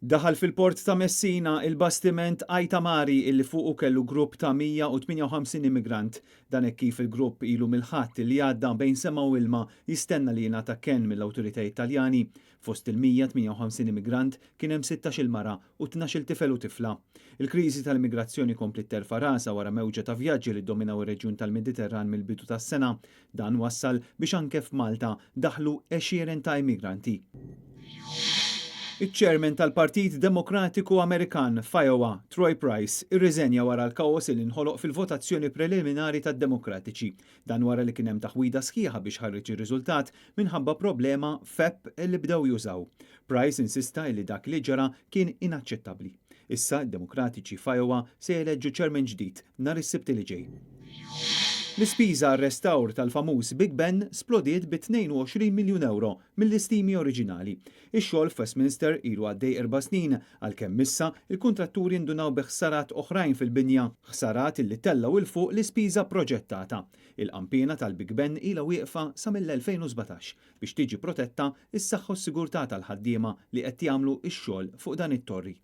Daħal fil-port ta' Messina il-bastiment Aitamari illi fuqu kellu grupp ta' 158 immigrant. Dan hekk kif il-grupp ilu mill-Ħadd li għadda bejn sema u ilma jistenna li jingħata kenn mill-awtoritajiet Taljani. Fost il-158 immigrant kien hemm 16-il mara u 12-il tifel u tifla. Il-kriżi tal-immigrazzjoni kompliet terfa' rasha wara mewġa ta' vjaġġi li ddominaw ir-reġjun tal-Mediterran mill-bidu tas-sena. Dan wassal biex anke f'Malta daħlu għexieren ta' immigranti. Iċ-Chairman tal-Partit Demokratiku Amerikan f'Iowa, Troy Price, irriżenja wara l-kaos li nħoloq fil-votazzjoni preliminari tad-Demokratiċi. Dan wara li kien hemm taħwida sħiħa biex ħareġ ir-riżultat minħabba problema f'app li bdew jużaw. Price insista li dak li ġara kien inaċċettabbli. Issa d-Demokratiċi f'Iowa se jeleġġu chairman ġdid nhar is-Sibt li ġej. L-ispiża għar-restawr tal-famuż Big Ben splodiet bi 22 miljun euro mill-istimi oriġinali. Ix-xogħol f'Westminster ilu għaddej 4 snin, għalkemm issa il-kuntratturi ndunaw bi ħsarat oħrajn fil-binja, ħsarat li tellgħu 'l fuq l-ispiża proġettata. Il-qampina tal-Big Ben ilha wieqfa sa mill-2017 biex tiġi protetta s-saħħa u s-sigurtà tal-ħaddiema li qed jagħmlu x-xogħol fuq dan it-torri.